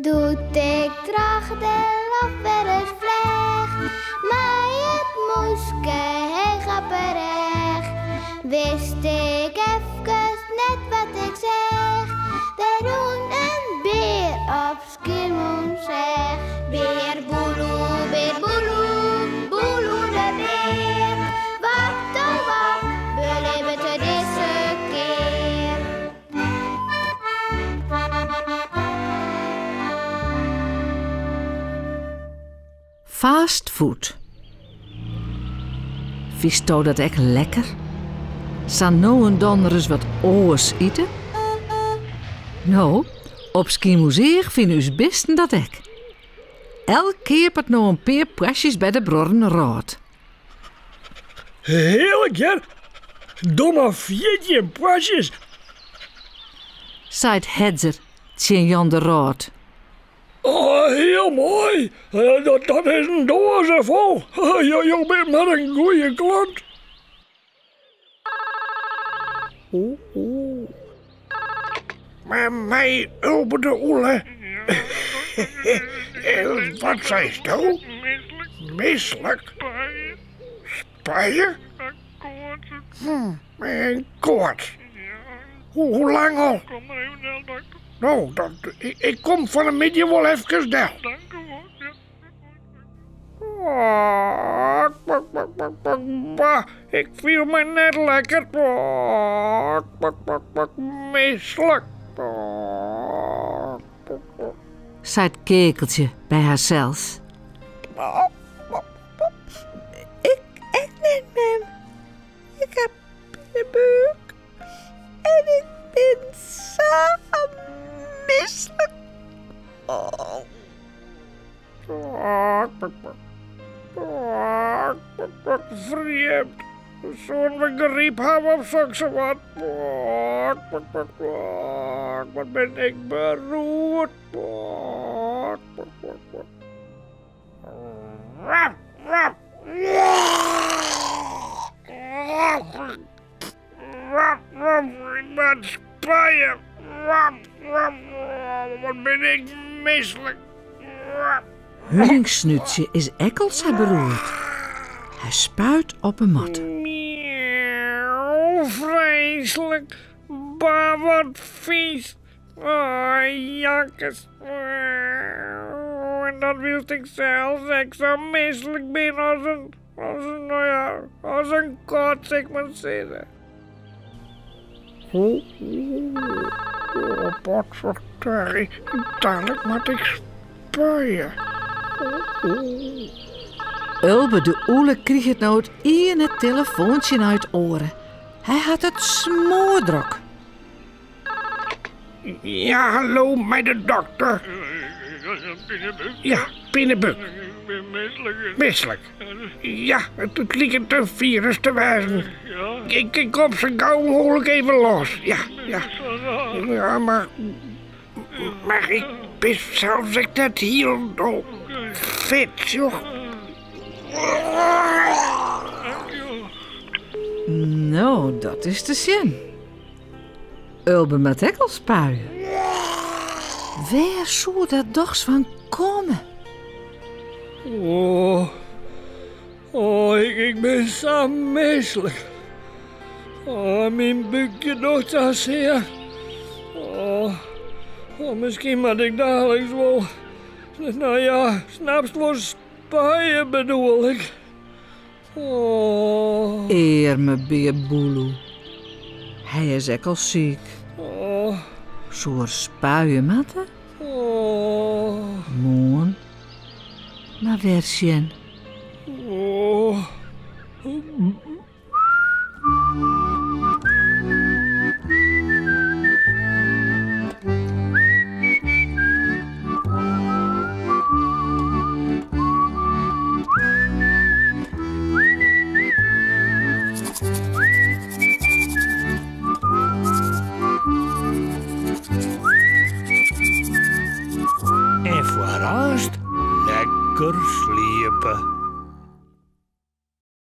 Doe't ik troch de loft wer ris fleach, mei it mûske heech op 'e rêch, wist ik efkes net wat ik seach. Der rûn in bear op Skiermûntseach. Bear Boeloe, bear Boeloe, Boeloe de bear. Wat oh wat belibbet er dizze kear? Fast food. Fynsto dat ek lekker? Sa no en dan ris wat oars ite? No, op Skiermûntseach fine ús bisten dat ek. Elk keapet no in pear poarsjes by de bruorren Rôt. Hearlik hear, domme 14 poarsjes! Seit Hedzer tsjin Jan de Rôt. Oh, hiel moai! Dat is in doaze fol. Jo binne mar in goeie klant. Mar mei Ulbe de Oele. Wat seisto? Mislik? Spuie? En koarts. Hoe lang al? No, dat, ik kom fan 'e middei wol efkes del. Bah, ik fiel my net lekker. Mislik. Seit Keakeltsje by harsels. Ik ek net, mem. Ik ha pinebúk en ik bin sa mislik. Oh. Frjemd. Soene we gryp hawwe of soksawat? Wat bin ik beroerd. Ik moat spuie. Wat bin ik mislik. Huningsnútsje is ek al sa beroerd. Hy spuit op 'e matte. Miauw, freeslik. Bah, wat fys. Oh, jakkes. En dat wylst ik sels ek sa mislik bin as in, as in, no ja, as in kat, sil ik mar sizze. Oh, potverdorie, dadelijk moat ik spuie. Ulbe de Oele kriget no it iene telefoantsje nei it oare. Hy hat it smoardrok. Ja, hallo, mei de dokter. Ja, pinebúk. Mislik. Ja, it liket in firus te wêzen. Ik kom sa gau mooglik even los. Ja, ja. Ja, mar, mar ik bin sels ek net hielendal fit, sjoch. No, dat is te sjen. Ulbe moat ek al spuie. Wêr soe dat dochs fan komme? Oh, oh, ik, ik bin sa mislik. Oh, myn búkje docht sa sear. Oh, oh, miskien moat ik daliks wol. No ja, snapst wol spuie bedoel ik. Oh. Earme Bear Boeloe. Hy is ek al siik. Oh. Soe er spuie moatte? Oh. Moarn. Mar wer sjen.